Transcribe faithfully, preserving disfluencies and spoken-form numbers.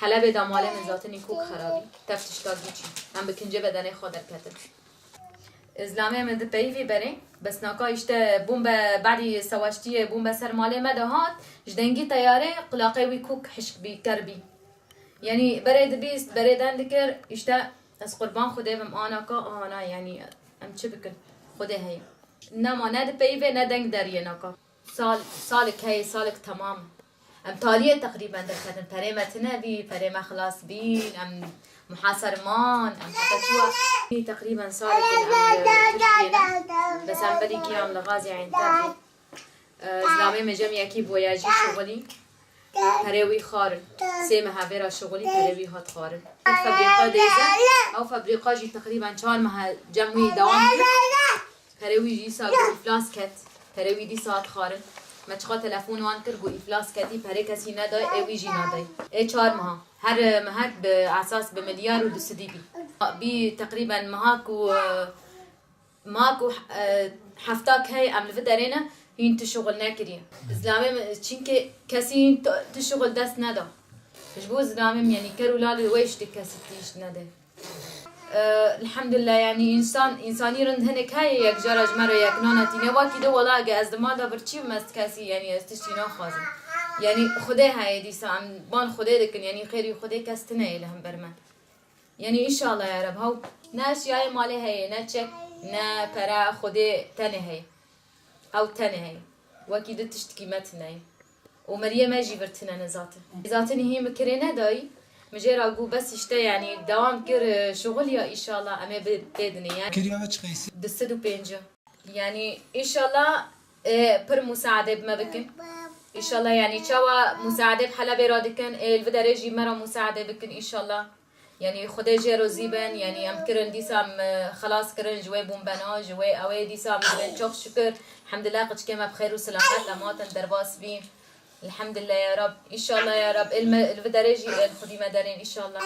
Helebê de malê min zaten î kok xerabî. Tev tişta gî çî. Em bi kincê bedenê xwe derketin. Zilamê min dipeyivî berê. Bes naka îşte bûn be badî sewaştiyê bûn be ser malê me de hat. Ji dengî teyarê qulaqê wî kok hişk bî, ker bî. Yanî berê dibîst, berê den dikir, îşte ez qurban Xwedê bim, anaka, ana, yanî em çi bikin? Xwedê heye. Nema ne dipeyivê ne deng deriyê naka. Sal, salik heye, salik temam. Em taliyê teqrîben derketin. Perê me tine bî, perê me xilas bîn, em muhaserman, em heta çûwa. Teqrîben salik in em li Tirkiyê ne. Bes em berî giyan li Gaziantepê. Zilamê min cem yekî boyacî şixulî. Perê wî xarin. Sê meha vê re şixulî, perê wî hat xarin. Fabrîqa dêze, ew fabrîqa jî teqrîben çar meha cem wî dewam kir. Perê wî jî dîsa ku îflas ket. Perê wî dîsa hat xarin. Me çiqa telefon wan kir ku îflas ketî, perê kesî nedayê, ê wî jî nadayê. Ê çar meha. Her mehek bi esas bi milyar û du sedî bî. Bî teqrîben meha ku, e, Ma ku, e, hefta key em li vi derê ne, hîn tu şixul nekiriye. Zilamê min, çimkî kesî hîn tu, tu şixul dest neda. Ji bo zilamê min, yanî ker û lalê wê ji tu kesî tişt nede. E, elhamdulillah, yanî însan, însanî rind hinek heye, yek cara ji me re yek nana tîne. Wekî de wela ege ez di mal de birçî bim, ez kesî, yanî ez tiştî naxwazim. Yanî Xwedê heye dîsa, em ban Xwedê dikin, yanî xêrî Xwedê kes tine ye li hember me. Yanî înşallah ya Reb, hew ne eşyayê malê heye, ne çek, ne pere, Xwedê tenê heye. Ew tenê heye. Wekî di tişt qîmet neye. Û meriyê me jî vir tine ne zaten. Zaten hîn bi kirê nedayî. Min jê re got bes işte, yanî dewam kir, e, şixul ya, înşallah em ê bi tê dinê. Yanî kiriya çi qeysî? Du sed û pêncî. Yanî înşallah, e, pir musaade bi me bikin. Înşallah, yanî çawa musaade bi Helebê re dikin, ê li vi derê jî me re musaade bikin înşallah. Yanî Xwedê jê rozî bin, yanî em kirin dîsa em, e, xelas kirin ji wê bûnbena, ji wê ew ê dîsa em dibin. Çok şükür, elhamdülillah, qiçkê me bi xêr û selamet em hatin derbas bîn. Elhamdülillah ya Rab. Înşallah ya Rab, ê li me, ê li vi derê jî, ê li xwedî me derên înşallah.